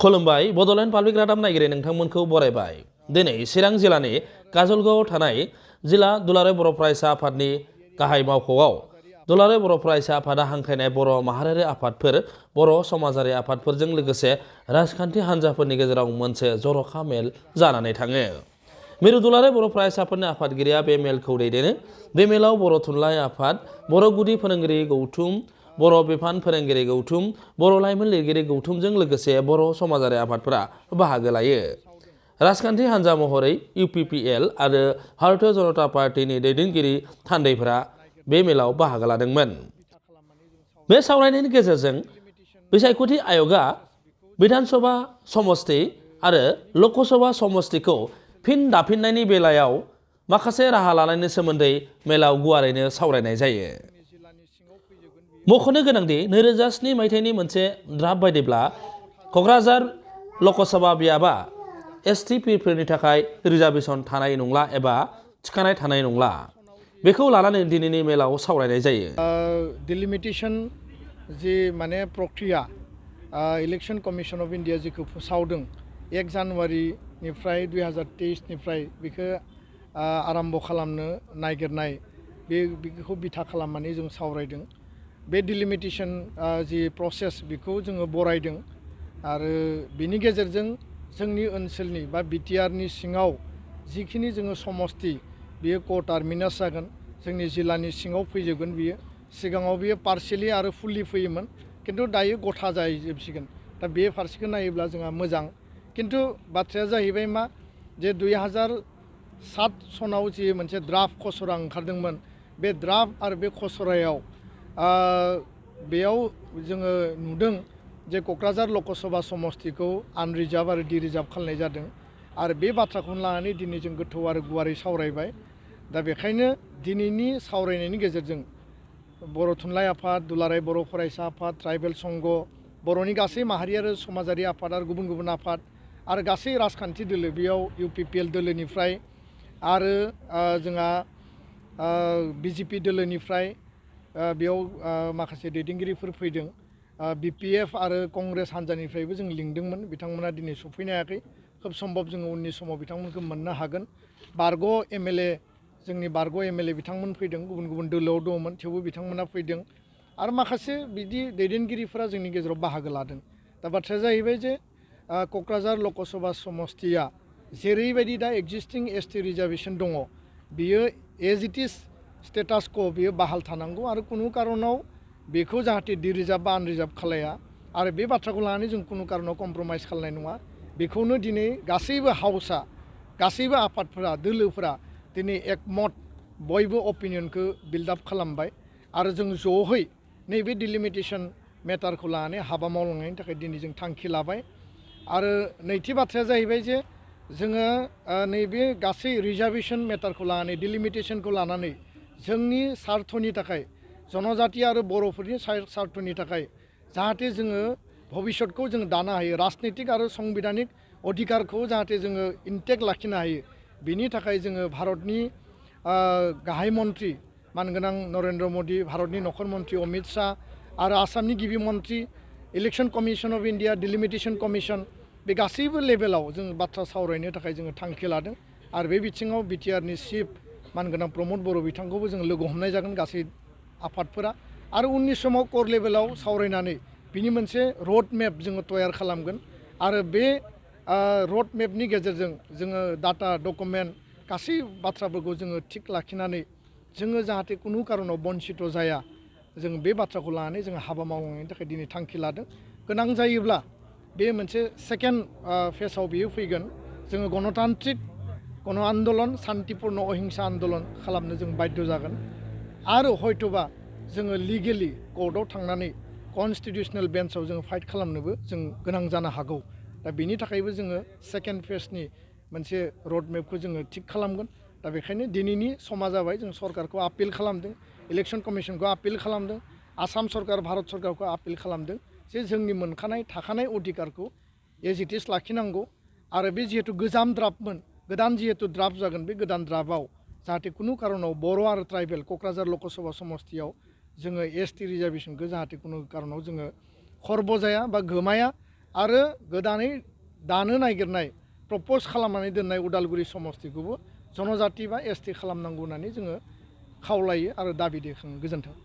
खुलुमबाय बड'लेण्ड पाब्लिक रादाब नायगिरि नोंथांमोनखौ बरायबाय। दिनै चिरां जिल्लानि काजलगावआव थानाय जिल्ला दुलाराय बर' फरायसा आफादनि गाहाय मावख'आव दुलाराय बर' फरायसा आफादा हांख्रायनाय बर' माहारियारि आफादफोर, बर' समाजारि आफादफोरजों लोगोसे राजखान्थि हान्जाफोरनि गेजेराव मोनसे जर'खा मेल जानानै थाङो। मिरु दुलाराय बर' फरायसाफोरनि आफादगिरिया बे मेलखौ दैदेनो। बे मेलाव बर' थुनलाइ आफाद, बर' गुदि फोरोंगिरि गौथुम, बर' बिफान फोरोंगिरि गौथुम, बर' लाइमोन लिरगिरि गौथुमजों लोगोसे बर' समाजारि आफादफोरा बाहागो लायो। राजखान्थि हान्जा महरै UPPL आरो भारतीय जनता पार्टीनि दैदेनगिरि थान्दैफोरा बे मेलाव बाहागो लादोंमोन। बे सावरायनायनि गेजेरजों बिसायख'थि आय'गआ बिधानसभा समष्टि आरो ल'कसभा समष्टिखौ फिन दाफिननायनि बेलायाव माखासे राहा लानायनि सोमोन्दै मेलाव गुवारैनो सावरायनाय जायो। मख'नो गोनांदि 2007 मायथाइनि मोनसे ड्राफ्ट बायदिब्ला क'क्राझार ल'कसभा बियाबा STफोरनि थाखाय रिजार्भेसन थानाय नंला एबा थिखानाय थानाय नंला। बेखौ लानानै दिनैनि मेलाव सावरायनाय जायो। डिलिमिटेशन जि माने प्रक्रिया इलेक्शन कमिशन अफ इन्डिया जिखौ फोसावदों 1 जानुवारिनिफ्राय 2023निफ्राय बेखौ आरम्भ खालामनो नागिरनाय बेखौ बिथा खालामनानै जों सावरायदों। बे डिलिमिटेशन जि प्रसेस बेखौ जोङो बरायदों आरो बिनि गेजेरजों जोंनि ओनसोलनि बा BTRनि सिङाव जिखिनि जोङो समष्टि बेयो क-टार्मिनास जागोन, जोंनि जिल्लानि सिङाव फैजोबगोन बियो। सिगाङाव बियो पार्शियेलि आरो फुल्लि फैयोमोन, खिन्थु दायो गथा जाजोबसिगोन। दा बे फारसेखौ नायोब्ला जोंहा मोजां। खिन्थु बाथ्राया जाहैबाय मा जे 2007 सनाव जि मोनसे ड्राफ्ट खसरा ओंखारदोंमोन, बे ड्राफ्ट आरो बे खसरायाव बेयाव जोङो नुदों जे क'क्राझार ल'कसभा समष्टिखौ आनरिजार्भ आरो डिरिजार्भ खालामनाय जादों आरो बे बाथ्राखौनो लानानै दिनै जों गोथौ आरो गुवारै सावरायबाय। दा बेखायनो दिनैनि सावरायनायनि गेजेरजों बर' थुनलाइ आफाद, दुलाराय बर' फरायसा आफाद, ट्राइबेल संघ, बर'नि गासै माहारियारि समाजारि आफाद आरो गुबुन गुबुन आफाद आरो गासै राजखान्थि दोलो बेयाव UPPL दोलोनिफ्राय आरो जोंहा BJP दोलोनिफ्राय बेयाव माखासे दैदेनगिरिफोर फैदों। BPF आरो कंग्रेस हान्जानिफ्रायबो जों लिंदोंमोन, बिथांमोना दिनै सफैनो हायाखै। खोब सम्भब जोङो उननि समाव बिथांमोनखौ मोननो हागोन। बारग' MLA जोंनि बारग' MLA बिथांमोन फैदों, गुबुन गुबुन दोलोआव दङमोन थेवबो बिथांमोना फैदों आरो माखासे बिदि दैदेनगिरिफोरा जोंनि गेजेराव बाहागो लादों। दा बाथ्राया जाहैबाय जे क'क्राझार ल'कसभा समष्टिया जेरैबायदि दा एक्जिस्टिं ST रिजार्भेसन दङ, बियो एज इट इज स्टेटास क' बियो बाहाल थानांगौ आरो खुनु कारनाव बेखौ जाहाथे डिरिजार्भ बा आनरिजार्भ खालाया आरो बे बाथ्राखौ लानानै जों खुनु कारनाव कमप्रमाइस खालामनाय नङा। बेखौनो दिनै गासैबो हाउसआ, गासैबो आफादफोरा, दोलोफोरा दिनै एकमत बयबो अपिनियनखौ बिल्डआप खालामबाय आरो जों ज'है नैबे डिलिमिटेशन मेटारखौ लानानै हाबा मावलांनायनि थाखाय दिनै जों थांखि लाबाय। आरो नैथि बाथ्राया जाहैबाय जे जोङो नैबे गासै रिजार्भेसन मेटारखौ लानानै, डिलिमिटेशनखौ लानानै जोंनि सार्थनि थाखाय, जनजाति आरो बर'फोरनि सार्थनि थाखाय जाहाथे जोङो भबिष्यतखौ जों दानो हायो, राजनितिक आरो संबिधानिक अधिकारखौ जाहाथे जोङो इन्टेक्ट लाखिनो हायो, बिनि थाखाय जोङो भारतनि गाहाय मन्त्रि मानगोनां नरेन्द्र मदि, भारतनि नखर मन्त्रि अमित शाह आरो आसामनि गिबि मन्त्रि, election commission of India, delimitation commission, बे गासैबो लेभेलाव जों बाथ्रा सावरायनो थाखाय जोङो थांखि लादों आरो बे बिथिङाव BTRनि चिफ मानगोनां प्रमद बर' बिथांखौबो जों लोगो हमनाय जागोन गासै आफादफोरा आरो उननि समाव कर लेभेलाव सावरायनानै बिनि मोनसे रड मेप जोङो तयार खालामगोन आरो बे रड मेपनि गेजेरजों जोङो डाटा डकुमेन्ट गासै बाथ्राफोरखौ जोङो थिग लाखिनानै जोङो जाहाथे खुनु कारनाव बन्सित जाया, जों बे बाथ्राखौ लानानै जोङो हाबा मावलांनायनि थाखाय दिनै थांखि लादों। गोनां जायोब्ला बे मोनसे सेकेन्ड फेजआव बियो फैगोन। जोङो गणतान्त्रिक गण आन्दलन, शान्तिपुर्ण अहिंसा आन्दलन खालामनो जों बाध्य जागोन आरो हयथ'बा जोङो लिगेलि कर्टआव थांनानै कनस्टिटिउसनेल बेन्चआव जोङो फाइट खालामनोबो जों गोनां जानो हागौ। दा बेनि थाखायबो जोङो सेकेन्ड फेजनि मोनसे रड मेपखौ जोङो थिग खालामगोन। दा बेखायनो दिनैनि समा जाबाय, जों सरकारखौ आपिल खालामदों, इलेक्शन कमिशनखौ आपिल खालामदों, आसाम सरकार, भारत सरकारखौ आपिल खालामदों जे जोंनि मोनखानाय थाखानाय अधिकारखौ एज इट इज लाखिनांगौ आरो बे जिहेतु गोजाम ड्राफ्टमोन, गोदान जिहेतु ड्राफ्ट जागोन, बे गोदान ड्राफ्टआव जाहाथे खुनु कारनाव बर' आरो ट्राइबेल क'क्राझार ल'कसभा समष्टियाव जोङो ST रिजार्भेसनखौ जाहाथे खुनु कारनाव जोङो खर्ब जाया बा गोमाया आरो गोदानै दानो नागिरनाय प्रप'ज खालामनानै दोननाय उदालगुरि समस्तिखौबो जनजाति बा एसटि खालामनांगौ होननानै जोङो खावलायो आरो दाबि दैखाङो। गोजोन्थों।